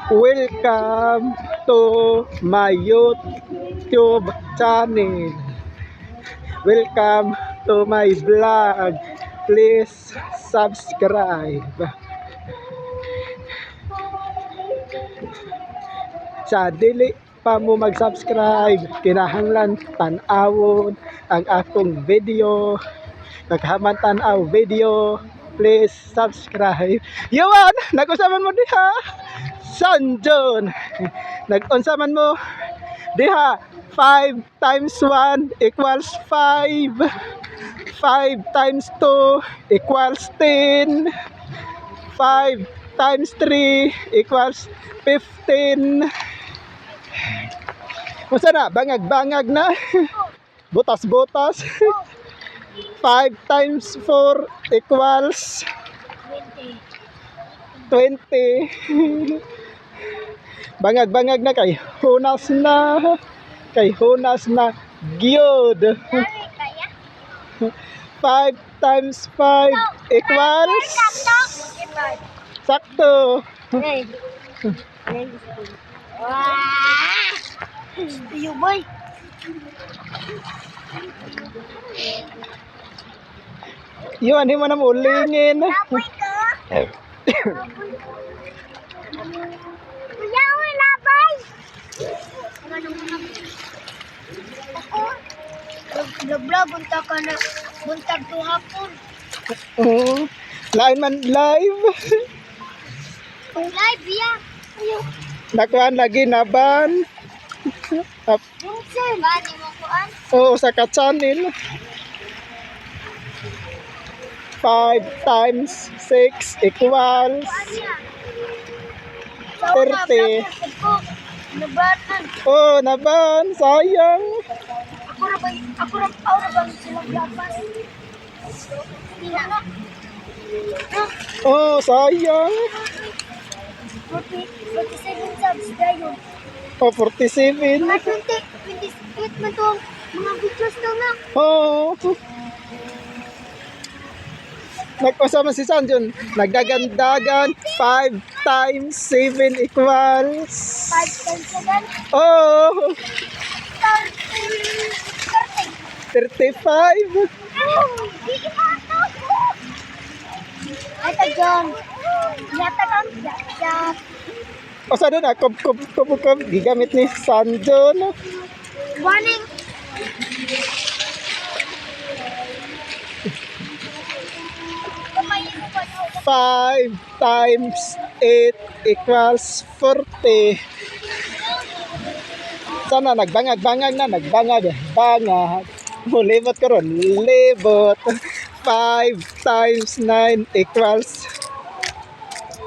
Welcome to my YouTube channel. Welcome to my vlog. Please subscribe. Sa dili pa mo mag-subscribe, kinahanglan tan-awon ang akong video. Naghaman tan-aw video, please subscribe. Yawan, nag-unsa man mo diha? Sanjon. Nag-unsa man mo diha? 5 times 1 equals 5. 5 times 2 equals 10. 5 times 3 equals 15. Unsa na? Bangag-bangag na. Butas-butas. 5 times 4 equals 20. Bangag-bangag na kay hunas na. Kay hunas na. Gyud. 5 times 5 equals sakto. Wah! Iyo, boy. Yun, hindi mo na mulingin. Laboy ka. Kuya, uy, labay. Ako. Vlog, buntag ka na. Buntag to hapon. Oo. Lain man live. Live, ya. Ayaw. Nakuan lagi naban. Up, Vincent. Ba, di mo kuan? oo, sa ka-channel. 5 times 6 equals Kuan niya. 30. Nabanan. Oh, naban. Sayang. Ako ra ba, ako ra, ako ra ba silang lapas? Hindi na. Oh, sayang. 40, 47 subs dayon. Oh, 47. Mga 20, 28 man to ang mga videos daw na. Oh. Nag-usama si Sanjun. Nagdagandagan. 5 times 7 equals. 5 times 7, Oh, 30, 30. 35. Oh, di ito. Ay, tagyon. Yata kang yat. O sa na, kup, kup, kup, kup, gigamit ni Sanjun. Warning. Kamay mo pa. 5 times 8 equals 40. Sana nagbangag-bangag na, nagbangag, bangag. Mulibot karon, libot. 5 times 9 equals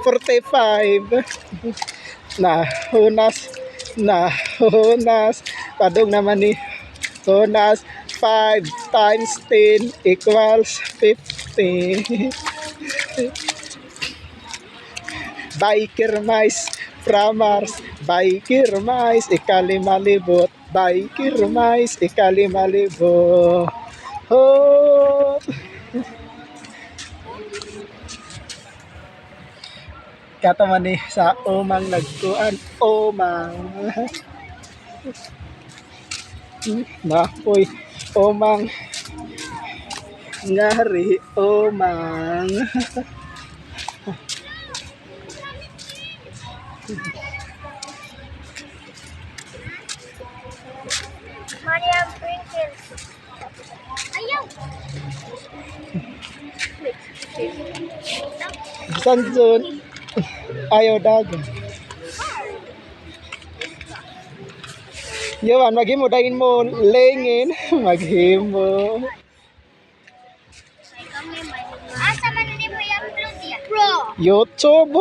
45. Na hunas, na hunas. Padung naman ni hunas. 5 times 10 equals 50. Biker mice from Mars, biker mice, ikalima libot, biker mice, ikalima libot. Oh. Kataman ni sa umang nagkuan, umang. Napoy, umang. Ngari, umang. Mariam Pringles. Ayaw. Sanjun, ayaw dagan. Yawan, maghimo dahin mo lengin, maghimo. Asa man ni mo yung upload ya? Bro. YouTube.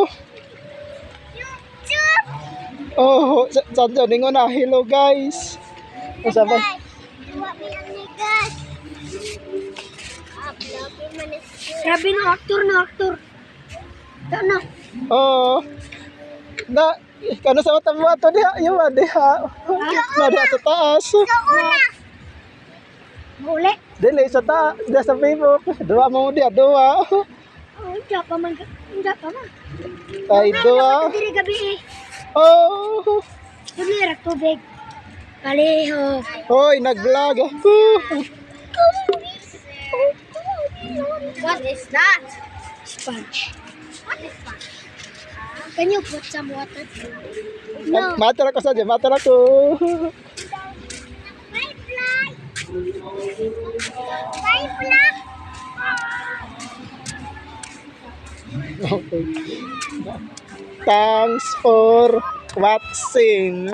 YouTube. Oh, Sanjun, ningon na, hello guys. Unsa ba? Duwa mi ang nigas. Ah, grabe man ni. Grabe no aktor no aktor. Ano? Oh. Na, kano sa mata mo ato diha, yawan diha. Na diha sa taas. Sa una. Muli. Dili sa taas, diha sa Facebook. Duwa mo diha, duwa. Oh, hindi pa man. Hindi pa man. Ay, duwa. Diri gabi eh. Oh. Dili ra tubig. Palihog. Hoy, nag-vlog ako. What is that? Sponge. What is sponge? Can you put some water? No. Matar ako sa matar ako. Bye, fly. Bye, fly. Okay. Thanks for watching.